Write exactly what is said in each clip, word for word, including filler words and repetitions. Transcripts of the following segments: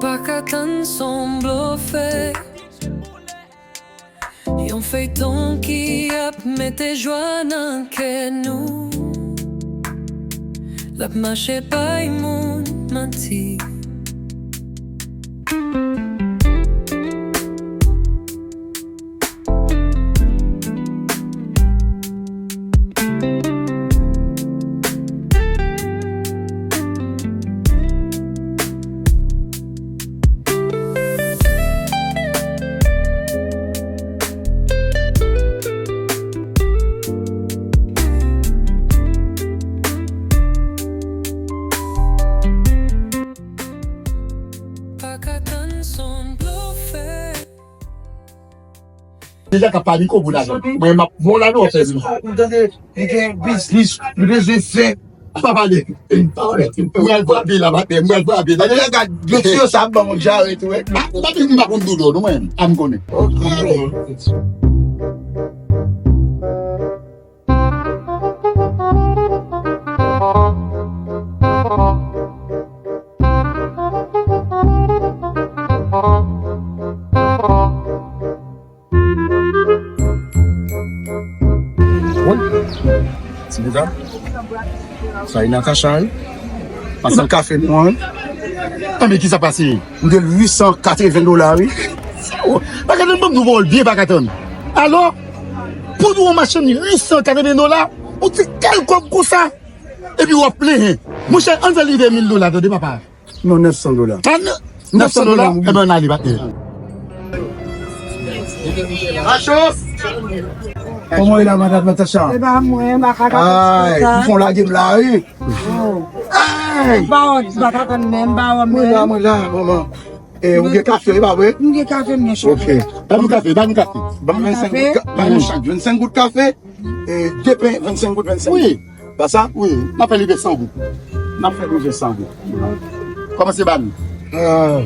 Pa ka tann, s on blofè. Yon feyton ki ap mete jwa nan kè nou. L ap mache bay moun manti. Pa ka tann, s on blofè. Deja ka panike w pou lajan. Mwen, m ap bon lajan w fè vin. Ou tande, li gen biznis, li bezwen fè. Pa pale. Pa pale. Mwen al frape la, maten. Mwen al frape. Tande, gad, mesye yo sa ap ban mwen jarèt, wi. Ah, ou pa di m pa konn doudou, non, mwen. Ah, m konnen. Ok. Wi. Ti bouda. Sa e Natacha, wi. Pase l kafe nou an. Anben, kisa pase? M gen uit san katreven dola, wi. Pa ka tann, ban m di w pawòl byen, pa ka tann. Alò, pou di w machann uit san katreven dola, ou di kèl kòb konsa, epi w ap plenyen. Monchè, ann fè l rive mil dola, tande, papa. Non, nèf san dola. Tan, nèf san dola? Nèf san dola, wi. Enben, ann ale, patnè. Macho! Kòman w ye la, madan Natacha? E pa mwen, m pa ka tann. Ay, ou fè w lage m la, wi. Oh. Ay! M pa wè w, m pa ka tann menm, m pa wè w menm. Mwen la, mwen la, manman. E, ou gen kafe, e pa vre? M gen kafe, m gen chak. Ok. Ban nou kafe, ban nou kafe. Ban m vennsenk goud, ka- ban nou chak vennsenk goud kafe. E, de pen, vennsenk goud, vennsenk goud. Wi. Pa sa? Wi. N ap fè l rive san goud. N ap fè l rive san goud. Kòmanse ba nou. Ah.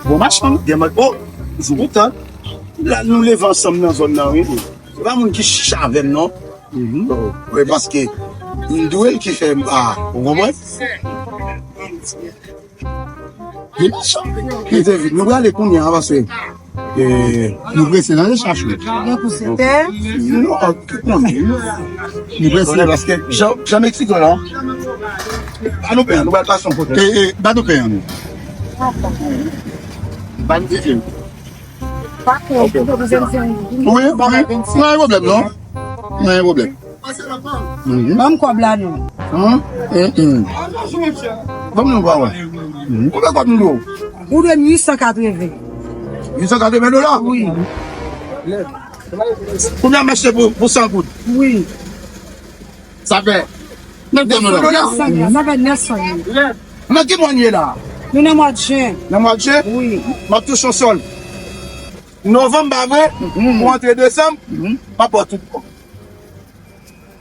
Bon machann, gen mwen. Oh, Zoutan. La, nou leve ansanm nan zòn nan, wi. Se pa moun ki chich avè m, non. Mhm. Wi, paske m dwe l ki fè m, ah, ou konprann? Vin ansanm. Mete vit. Nou prale kounye a, paske, eh, nou prese nan rechach, wi. Gen pou sèt è. Non, tout moun. Nou prese paske jan, jan Meksiko la. Ba nou pen an, nou pral pase yon kote. Eh, eh, ba nou pen an, nou. Ba nou pen an. Pa kont, ok. Wi, wi. Pa gen pwoblèm, non. Pa gen pwoblèm. Mhm. Ban m kòb la, non. Hum, hum, hum. Ban m yon pa wè. Mhm. Konbyen kòb nou dwe w? Ou dwe m uit san katreven. Uit san katreven dola? Wi. Konbyen mache pou, pou san goud? Wi. Sa fè nèf san dola. Nèf san dola, sa fè nèf san dola. Nan ki mwa n ye la? Nou nan mwa jen. Nan mwa jen? Wi. M ap touche yon sòl. Novanm, pa vre? Mhm. Pou antre desanm, mhm, m ap ba w tout bon.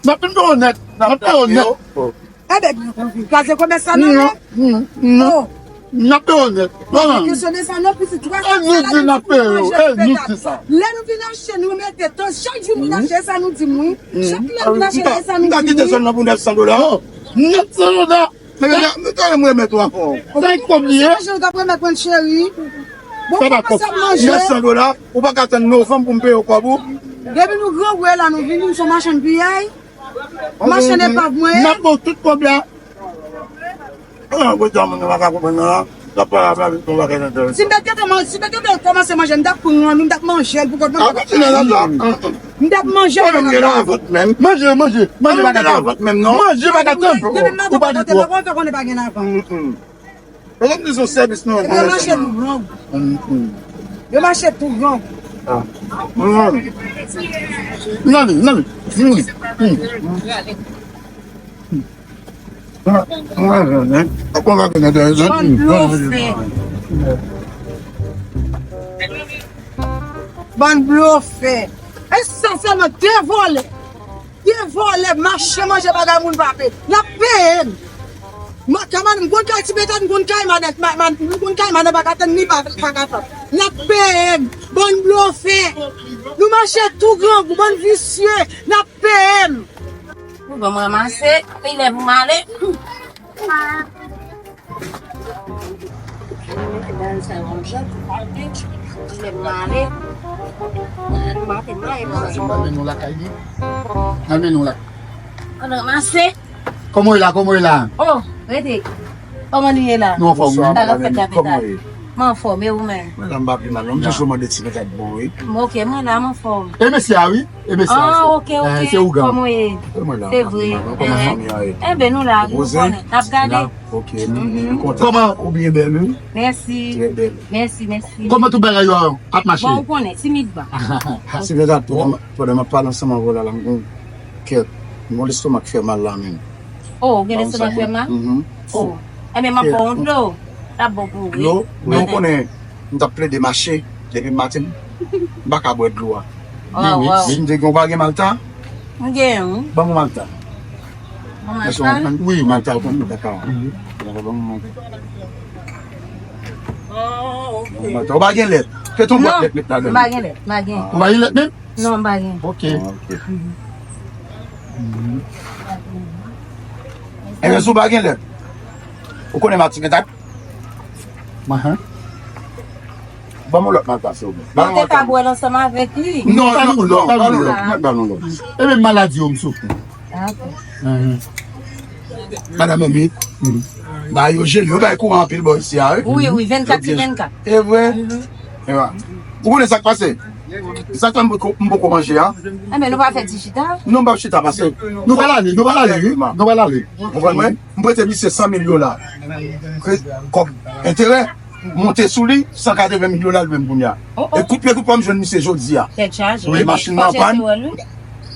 N ap fin fè onèt. N ap fè onèt. Enben, kraze komès sa nan men. Non, non, non. Oh. N ap fè onèt. Pa gen kesyon de sa non, pitit. E nou di n ap fè yo, e nou di sa. Lè nou vin achte, nou mete tan. Chak jou nou achte, sa nou di m, wi. Chak lè nou achte, sa nou di m, wi. M ta kite zòn nan pou nèf san dola. Oh, nèf san dola. Men, men, men, men, m remèt ou ankò. Sa e kòb li ye? Se pa jan w t ap remèt mwen, cheri. Bon, kòmanse ap manje. Nèf san dola, ou pa ka tann novanm pou m peye w kòb ou? Depi nou grangou la, nou vini, nou se machann piyay. Machann epav mwen ye. N ap ba w tout kòb la. Ah, bon, jan moun yo pa ka konprann nan la. N ap pale avè avèk yon bagay nan tèt. Si m te gentan man-, si m te gentan kòmanse manje, m t ap pran l, m t ap manje l pou kont mwen. Ah, kontinye nan la. M t ap manje l. Mwen menm gen lavant menm. Manje, manje, manje pa ka tann. Manje pa ka tann. Depi m maten pa ka tann, mwen fè konnen pa gen lavant. Mwen menm di se yon sèvis nou rann. Yo mache tou grangou. Yo mache tou grangou. Ah. Nan li, nan li. Bann blofè. Bann blofè. Esansyèlman de vòlè. De vòlè, mache manje bagay moun pa peye. N ap peye n. Mwen, kay madanm, m konn kay ti Betad, m konn kay madanm, ma-, ma-, m konn kay madanm pa ka tann ni pa, pa ka tann. N ap peye n. Bann blofè. Nou mache tou grangou, bann visye. N ap peye n. Bon, m ranmase, li lè pou m ale. Li lè pou m ale. M ap mennen w lakay li. M ap mennen w lakay. Ann ranmase. Kòman w ye la? Kòman w ye la? Oh, rete. Kòman nou ye la? Nou anfòm, wi. Sa k ap fèt la, Peta? Kòman w ye? M anfòm, e ou menm? Mwen la, m pa pi mal, non. M jis mande ti pètèt bon, wi. Ok, mwen la, m anfòm. E mesye a, wi. E mesye a, ah, ok, ok. Eh, se ougan. Kòman w ye? Se vre. Kòman fanmi an ye? Enben, nou la, nou konnen. N ap gade. Ok, m kontan. Kòman? Ou byen bèl, wi. Mèsi. Trè bèl. Mèsi, mèsi. Kòman tout bagay yo ap mache? Bon, ou konnen, timid ba. Ti pètèt, pandan, pandan m ap pale ansanm avè w la, la, m gon kè, m gon lestomak fè mal la menm. Oh, ou gen lestomak fè mal? Mhm. Oh. Enben, m ap ba w yon dlo. L ap bon pou ou, wi. Dlo? Men ou konnen, m t ap plede mache depi maten, m pa ka bwè dlo a. Ah, wow. Si m te gen, ou pa gen malta? M gen, wi. Ban m yon malta. Yon malta? Wi, malta, ou konn, dakò. Dakò, ban m yon malta. Oh, ok. Malta. Ou pa gen lèt? Fè ton bwat lèt met ladan. Non, m pa gen lèt, m pa gen. Ou pa gen lèt menm? Non, m pa gen. Ok. Ah, ok. Mhm. Enben, si w pa gen lèt, ou konnen m ak ti pètèt? Ahan. Ban m yon lòt malta, silvouplè. Ban m yon lòt. Ou te ka bwè l ansanm avèk li. Non, non, non, non, non, non. Enben, maladi yo, m soufri. Ah, ok. Mhm. Madanm Mèmit. Mhm. Ba yo jele, yo bay kouran anpil bò isi a, wi. Wi, wi, vennkat sou vennkat. E vre? Mhm. E vre. Ou konnen sa k pase? Sa k fè m poko, m poko manje a. Enben, nou pa fè ti chita? Non, m p ap chita, paske nou pral ale, nou pral ale, wi. Nou pral ale. Ou konprann mwen? M prete misye san mil dola. Kòb enterè. Monte sou li, san katreven mil dola l dwe m kounye a. Oh, oh. E kout pye kout pwa m jwenn misye jodi a. Tèt chaje. E machin nan an pàn.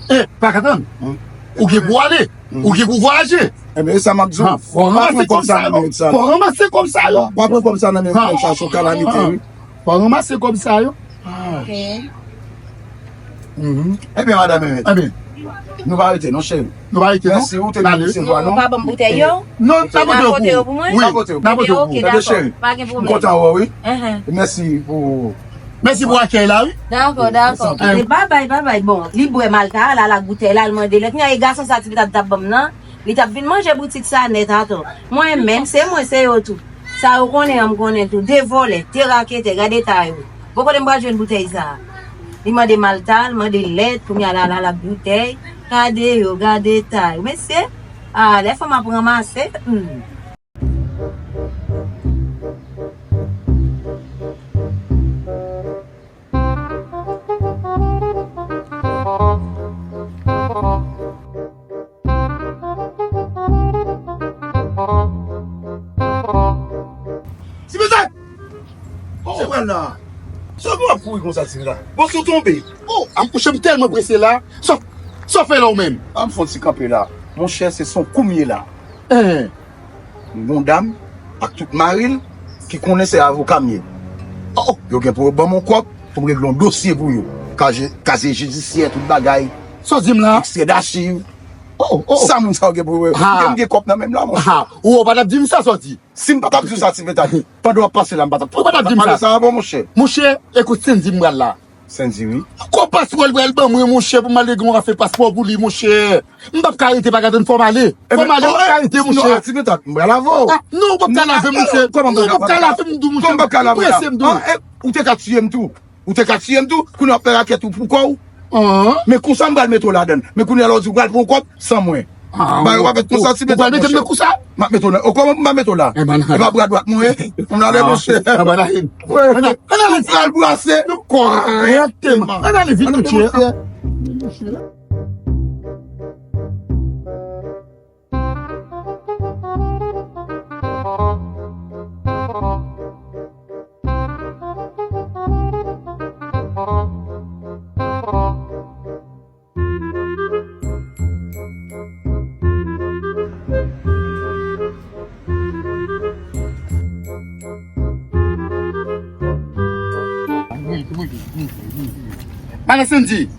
E, pa ka tann. Hmm. Ou gen pou ale. Hmm. Ou gen pou vwayaje. Enben, e sa m ap di w. Ha, fò ranmase kòb sa yo. Fò ranmase kòb sa yo. Pa pran kòb sa nan men kòb sa, se yon kalamite, wi. Fò ranmase kòb sa yo. Ok. Mhm. Ebyen, madanm Mèmèt. Ebyen. Nou pa rete, non, cheri. Nou pa rete, non? Mèsi, ou te byen resevwa nou. Ou pa ban m boutèy yo? Non, n a pote yo pou ou. Wi, n a pote yo pou ou. Ebyen, cheri, m kontan wè w, wi. Mèsi pou... Mèsi pou akèy la, wi. Dakò, dakò. Ebyen, babay, babay. Bon, li bwè malta, l al ak boutèy la, l mande lèt. Kounye a, e gason sa ti pita t ap ban m nan, li t ap vin manje boutik sa nèt atò. Mwen menm, se mwen, se yo tou. Sa yo konnen an, m konnen tou. De vòlè, de raketè, gade eta yo. Bon, kote m pral jwenn boutèy sa a? Li mande malta, li mande lèt, kounye a la, la, la, boutèy. Gade yo, gade eta yo. Mesye, ah, lè fanm ap ranmase, hmm. Ti pètèt! Oh. Se pral la. Sa pou w ap kouri konsa, ti la? Bon, si w tonbe. Oh, a, monchè, m tèlman prese la. Sa, sa w fè la ou menm? A, m fè yon ti kanpe la. Monchè, se son kou m ye la. Eh. Yon dam ak tout mari l ki konnen se avoka m ye. Oh, oh. Yo gen pou yo ban m yon kòb pou m regle yon dosye pou yo. Kaje, kaziye jidisyè, tout bagay. Sa w di m la? Ekstrè dachiv. Oh, oh. Sa moun sa yo gen pou yo. Ha. Yo gen kòb nan men m la, monchè. Ha. Ou, ou pa t ap di m sa, sa w di? Si m pa t ap di w sa, ti pètèt, pandan w ap pase la, m pa t ap pale sa a, bon, monchè. Monchè, ekout, si m di m pral la. Sandy, wi. Kòb paspò l pral ban mwen, monchè, pou m al regle yon afè paspò pou li, monchè. M p ap ka rete, pa ka tann, fò m ale. Fò m ale, m p ap ka rete, monchè. Non, ti pètèt, m pral avè w. Ah, non, ou p ap ka lave m, monchè. Non, ou p ap ka lave m, m di w, monchè. Kòman m p ap ka lave w la? Prese m, di w. Ah, eh, ou te ka tiye m tou. Ou te ka tiye m tou, kounye a w ap fè rakèt ou pou kò w. Men konsa m pral mete w ladan l. Men kounye a la w di w pral pran yon kòb san mwen. Ba yo pa fèt konsa, ti pètèt, monchè. Ou pral mete m nan kou sa? M ap mete w nan, o, kòman m ap mete w la? E pa bra dwat mwen ye. Ann ale, monchè. Ann ale, ann ale, ann ale. Ou pral brase. Kòrèkteman. Ann ale vit, monchè. Mare Sandy.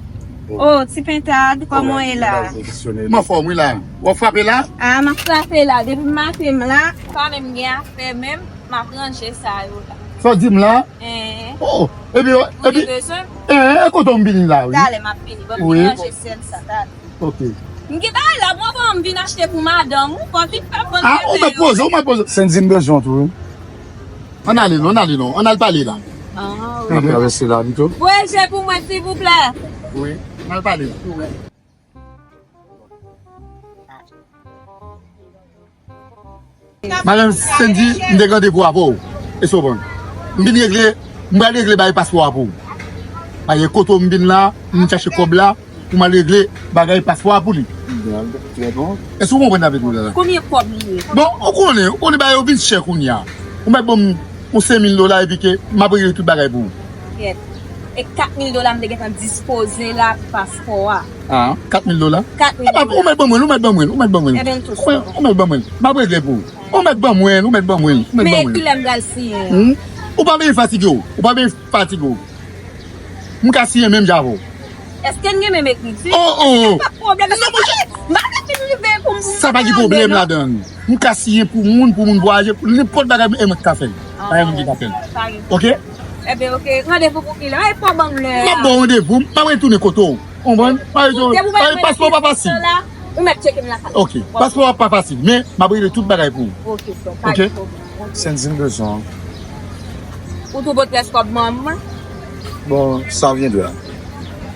Oh, ti pentad, kòman w ye la? M anfòm, wi, la. W ap frape la? Ah, m ap frape la. Depi maten m la, pa menm gen afè menm, m ap ranje sa yo la. Sa w di m la? Eh. Oh, epi, epi, eh, eh, kote w m vini la, wi. Talè m ap vini, ban m vin ranje sèl sa, talè. Ok. M gen bagay la, bon, bon, m vin achte pou madanm ou, fò vin fè bon. Ah, ou mèt poze, ou mèt poze. Sendy, m bezwen w tou, wi. Ann ale non, ann ale non, ann al pale la. Ah, wi. Ann travèse la pito. Voye je pou mwen, silvouplè. Wi, ann al pale la. Madanm Sendy, m te gen randevou avè w. Èske w konprann? M vin regle, m pral regle bagay paspò a pou ou. Paske kote w m vin la, m vin chache kòb la, pou m al regle bagay paspò a pou li. Trè bon. Èske w konprann avèk mwen la? Konbyen kòb li ye? Bon, ou konnen, ou konnen bagay yo vin chè kounye a. Ou mèt ban m yon senk mil dola epi ke m ap regle tout bagay pou ou. Kèt. E kat mil dola m te gentan dispoze la pou paspò a. Ah, kat mil dola? Kat mil dola. Ou mèt ban mwen l, ou mèt ban mwen l, ou mèt ban mwen l. Ebyen, m tou sou. Ou mèt ban mwen l. M ap regle pou ou. Ou mèt ban mwen l, ou mèt ban mwen l, ou mèt ban mwen l. Men kilè m pral siyen an? Hmm? Ou pa bezwen fatige w. Ou pa bezwen fatige w. M ka siyen menm jan avè w. Èske n gen menm ekriti? Oh, oh, oh. Pa pwoblèm. Non, monchè. M pa vle fin rive pou m. Sa pa gen pwoblèm ladan l. M ka siyen pou moun, pou moun vwayaje, pou nenpòt bagay, e mwen ki ka fè l. Pa gen moun ki ka fè l. Oke? Ebyen, oke. Randevou pou kilè? Ay, pa ban m lè a. M ap ba w randevou, m ap retounen kote w. Konprann? Pa retounen. Paske paspò pa fasil. Ou mèt tcheke m lakay. Oke. Paspò a pa fasil, men m ap regle tout bagay pou ou. Oke, frè, pa gen pwoblèm. Sendy, m bezwen w. Ou tou pot rès kòb manman? Bon, ça viendra.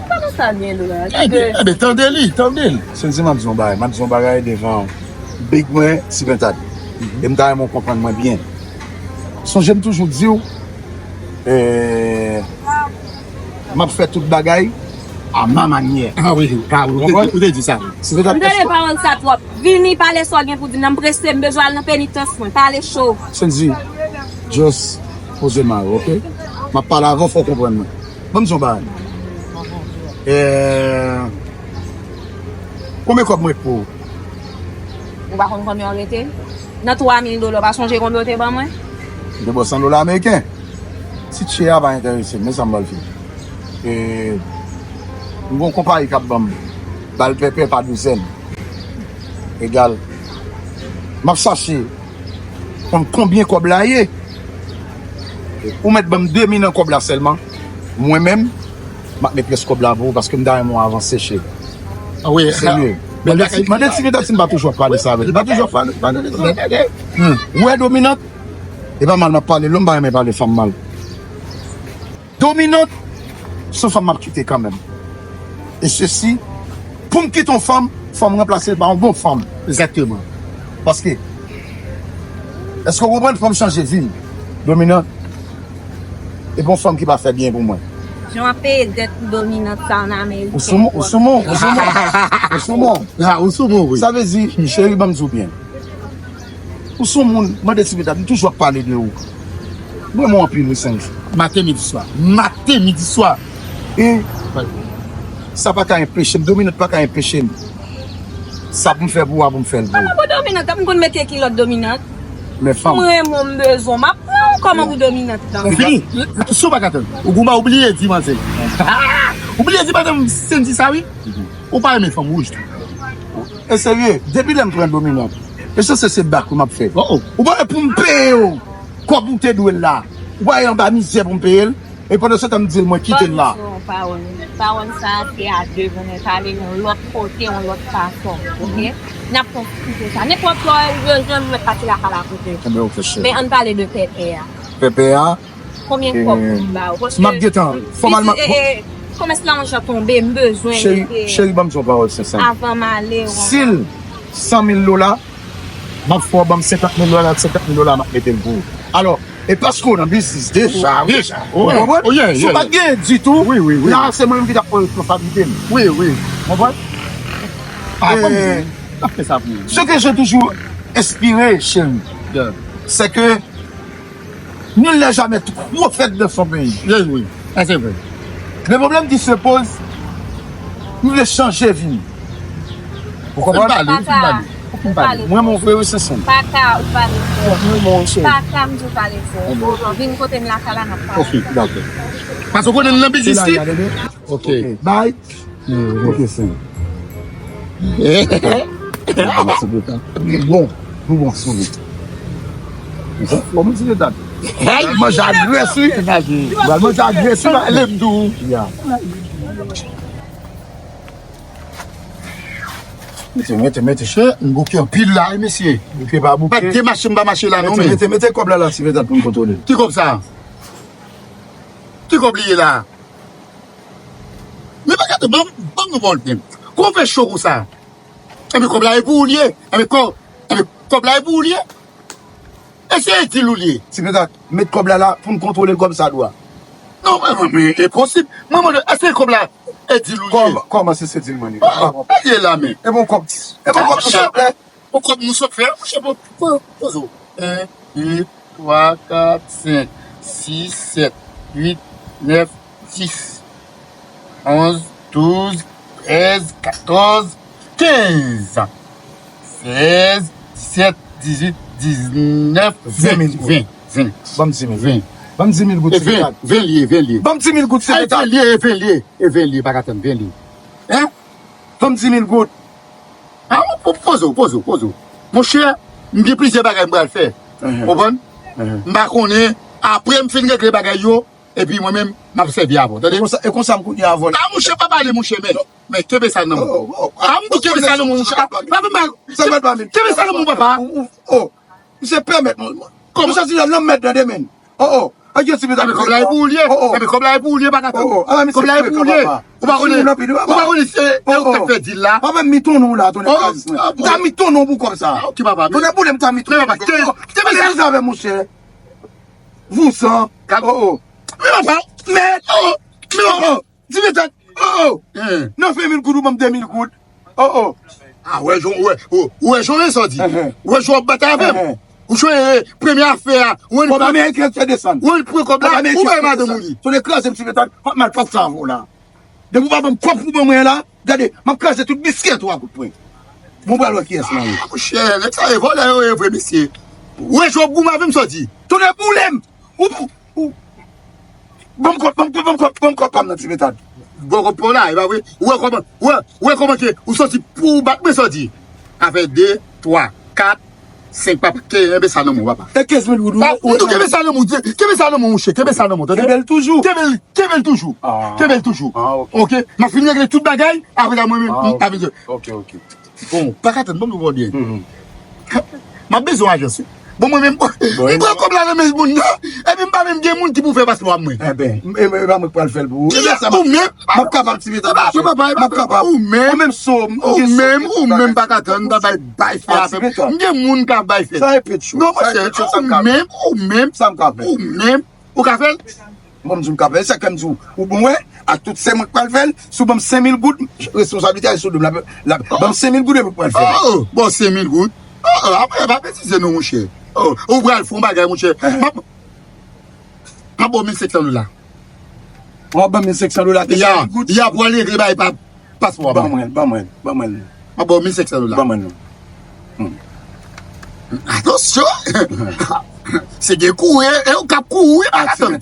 Kòman ça viendra? Ebyen, ebyen, tande li, tande l. Sendy, m ap di w yon bagay, m ap di w yon bagay devan big mwen, Ti Pentad. E m ta renmen w konprann mwen byen. Sonje m toujou di w, eh, m ap fè tout bagay à ma manière. Ah wi, ah wi, ou te, ou te di sa. Ti Pentad, m tande pawòl sa twòp. Vini, pale sa w gen pou di m nan, m prese, m bezwen al nan penitans mwen. Pale cho. Sendy, just poze m a, oke? M ap pale avè w, fò w konprann mwen. Ban m di w yon bagay. Eh, konbyen kòb mwen pou ou? Ou pa konn konbyen w rete? Nan twa mil dola, w pa sonje konbyen w te ban mwen? M te ba w san dola ameriken. Ti tchè a pa enterese m, men sa m pral fè. E, m gen yon konpayi k ap ban m bal pèpè pa douzèn. Egal. M ap chache konn konbyen kòb la ye. Ou mèt ban m de mil nan kòb la sèlman. Mwen menm, m ap met rès kòb la pou ou paske m ta renmen w avanse, cheri. Ah wi. Serye. Mande Ti, mande Ti Pentad si m pa toujou ap pale sa avè l. Li pa toujou ap pale, pale de sa. Hmm. Ou wè Dominant? E pa mal m ap pale l non, m pa renmen pale fanm mal. Dominant, se yon fanm m ap kite kanmenm. E sesi, pou m kite yon fanm, fò m ranplase l pa yon bon fanm. Egzakteman. Paske, èske w konprann? Fò m chanje vi m. Dominant, e pa yon fanm ki pa fè byen pou mwen. Jan w ap peye dèt pou Dominant sa ann Ameriken. Ou sou moun, ou sou moun, ou sou moun. Ou sou moun. Ah, ou sou moun, wi. Sa vle di, cheri, ban m di w byen. Ou se yon moun, mande Ti Pentad, m toujou ap pale de ou. M renmen w anpil, wi, Sendy. Maten, midi, swa. Maten, midi, swa. E sa pa ka enpeche m, Dominant pa ka enpeche m. Sa pou m fè pou ou a, pou m fè l pou ou. Kòman pou Dominant? M konn mete kilòt Dominant. Men fanm. M renmen w, m bezwen w, m ap pran w kòman pou Dominant lan. Ou fini? Si w pa ka tann. Ou goumen, ou bliye di manzè. Ou bliye di madanm Sendy sa, wi. Ou pa renmen fanm wouj tou. E serye, depi lè m pran Dominant, e se, se, se bak wi m ap fè. Oh, oh. Ou pa wè pou m peye w kòb ou te dwe l la. Ou pa wè anba mizè pou m peye l. E pandan se tan m di l mwen kite l la. Ban m di w yon pawòl. Pawòl sa a se a de pou nou pale yon lòt kote, yon lòt fason. Oke? N ap kontinye sa. Nenpòt lè ou bezwen m, mwen pase lakay la kote. Enben, oke, cheri. Men ann pale de pèpè a. Pèpè a, Konbyen kòb pou m ba w? Paske m ap gentan, fòmalman, e, e, komès la yon jan tonbe, m bezwen cheri, cheri, ban m di yon pawòl sensè. Avan m ale, w konprann? Si l san mil dola, m ap fè w ban m senkant mil dola, senkant mil dola, m ap mete l pou ou. Alò, e paske w nan biznis deja, wi. Deja, wi. Ou konprann? Oh, yeah, yeah, yeah. Si w pa t genyen ditou, wi, wi, wi, la, se mwen menm ki t ap pran responsablite m. Wi, wi. Ou konprann? Ah, e, m ap fè sa pou ou. Ce que j'ai toujours espéré, chérie, yeah, c'est que Nul n'est jamais trop faible dans son pays. Wi, wi. Sa se vre. Le problème qui se pose, nou vle chanje vi. Ou konprann? Ou fin pale, ou fin pale. Ou fin pale. Mwen, mwen vre, wi, se sa. Paka, ou pale fò. Mwen, mwen, se. Paka, m di w pale fò. Vin kote m lakay la, n ap pale. Ok, dakò. Paske w konnen l nan biznis li. Ok. Bye. Ok, sè. Bon, nou bon sou li. Bon, mwen di dat. Manje agres, wi. Manje agres, wi. Lè m tou. Ya. Mete, mete, mete. Chè, m bouke anpil la, wi, mesye. Bouke pa bouke. Pa de mache m pa mache la, non, men. Mete, mete, mete kòb la, la, Ti Vetat, pou m kontwole l. Ki kòb sa? Ki kòb li ye la? Men pa gade, ban, ban m yon pawòl, frè m. Kòman w fè cho konsa? Enben, kòb la e pou ou li ye. Enben, kòb, enben, kòb la e pou ou li ye. Èske e dil ou li ye? Ti Vetat, met kòb la la pou n kontwole l kòm sa dwa. Non, men, men, men, e posib. Mwen mande, èske kòb la e dil ou li ye? Kòman, kòman se, se dil mwen li ye? Ah, pa pwoblèm. Li ye la, men. E bon kòb, e bon kòb, monchè. Yon kòb nou sot fè, monchè, po-, po-, poze w. En, de, twa, kat, senk, sis, sèt, uit, nèf, dis, onz, douz, trèz, katòz, kenz, sèz, disèt, dizuit, diznèf, ven, ven, ven. Ban m di mil. Ven. Ban m di mil goud, Ti Vetat. Ven li ye, ven li ye. Ban m di mil goud, Ti Vetat. Ven li ye, ven li ye. E ven li ye, pa ka tann, ven li ye. Hein? Ban m di mil goud. Ah, po-, poze w, poze w, poze w. Monchè, m gen plizyè bagay m pral fè. Konprann? M pa konnen, apre m fin regle bagay yo, epi mwen menm, m ap sèvi avè w, tande? E konsa, e konsa m kounye a avè w. Ah, monchè, pa pale, monchè, men, men kenbe sa nan men w. Ah, m di kenbe sa nan men w, monchè. Papa, kenbe sa nan men w, papa. Ou, ou, oh. Misye pèmèt mwen. Kòman? Misye di la, lanmèd nan demen. Oh, oh. Ayo, Ti Vetat. Enben, kòb la e pou ou li ye. Oh, oh. Enben, kòb la e pou ou li ye, pa ka tann. Oh, oh. Kòb la e pou ou li ye. Ou pa konnen, ou pa konnen se, se ou k ap fè dil la. Papa, m miton ou la, tonnè kaz mwen. M ta miton ou pou kòb sa. Ah, ok, papa. Tonnè boule, m ta miton ou. Kenbe sa avè monchè. Vouzan. Oh, oh. Men papa, men, oh, men papa. Ti Vetat, oh, oh. Nan ven mil goud, ou ban m de mil goud. Oh, oh. Ah, wè, jan, wè, oh, wè, jan sa di. Wè, jan w ap batay avè m. Ou chwe, eh, premye afè a. Kòb ameriken te desann. Ou pran kòb la, ou bay madanm ou li. Tonnè kraze m, Ti Vetat, m ap mal pase avè w la. Depi w pa ban m kòb pou ban mwen la, gade, m ap kraze tout biskèt ou a kout pwen. Bon, pral wè kiyès mwen ye. Ah, monchè, nèg sa e vòlè yo ye vre, mesye. Wè, jan w ap goumen avè m, sa di. Tonnè boule m. Ou, ou, ban m kòb, ban m kòb, ban m kòb, ban m kòb pa m nan, Ti Vetat. Bon, kòb pa w la, e pa vre? Ou wè kòman, ou wè, ou wè kòman ke ou santi pou w bat mwen, sa di. Afè de, twa, kat, senk, papa. Ke, enben sa nan men w, papa. E kenz mil goud, ou, ou, ou, kenbe sa nan men w, kenbe sa nan men w, monchè, kenbe sa nan men w, tande? Kenbe l toujou. Kenbe l, kenbe l toujou. Ah. Kenbe l toujou. Ah, ok. Ok? M ap fin regle tout bagay, apre sa, mwen menm, m ap vin. Ok, ok. Bon, pa ka tann, ban m nou byen. M ap bezwen ajans, wi. Bon, mwen menm, m pran kòb la nan men moun nan, epi m pa menm gen moun ki pou fè paspò a mwen. Enben, e, e pa mwen k pral fè l pou ou. Enben, ou menm. M ap kapab, Ti Vetat, monchè. M ap kapab. Ou menm. Ou menm, ou menm pa ka tann, m ta bay, bay fè avè m. M gen moun k ap bay fè. Sa e pechou. Non, monchè, ou menm, ou menm, ou menm. Ou ka fè l? Bon, m di w m ka fè l, sa k fè m di w, ou bon, wè, ak tout sè mwen k pral fè l, si w ban m senk mil goud, responsablite a sou do m la, la, ban m senk mil goud epi w pral fè l. Oh, bon, senk mil goud? Oh, oh, apre, pa betize non, monchè. Oh, ou pral fè yon bagay, monchè. M ap, m ap ba w mil senk san dola. W ap ban m mil senk san dola, te senk mil goud? Ya, ya, pou al regle bagay pa paspò a. Ban mwen, ban mwen, ban mwen. M ap ba w mil senk san dola. Ban mwen non. Hmm. Atansyon! Se gen kouri, e ou k ap kouri, pa ka tann.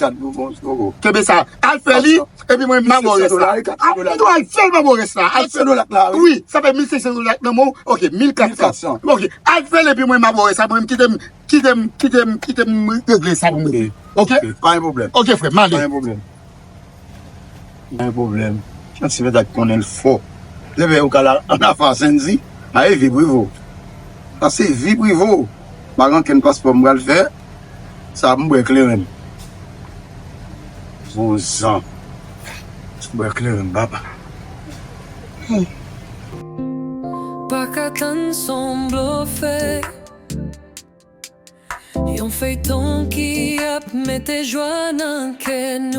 Kenbe sa, al fè li, epi mwen, m ap ba w rès la. Al fè l, m ap ba w rès la. Al fè dola la, wi. Wi, sa fè mil senk san dola nan men w. Ok, mil kat san. Mil kat san. Ok, al fè l, epi mwen, m ap ba w rès la. Mwen, kite m, kite m, kite m, kite m regle sa pou mwen. Ok? Ok, pa gen pwoblèm. Ok, frè m, ale. Pa gen pwoblèm. Pa gen pwoblèm. Jan Ti Vetat konnen l fò. Lè yo ka la an afa Sendy, a e vi privo. Sa se vi privo. Pa gen ankenn paspò m pral fè. Sa m bwè kleren. Vouzan. Bwè kleren, papa. Pa ka tann, s on blofè. Yon feyton ki ap mete jwa nan kè n.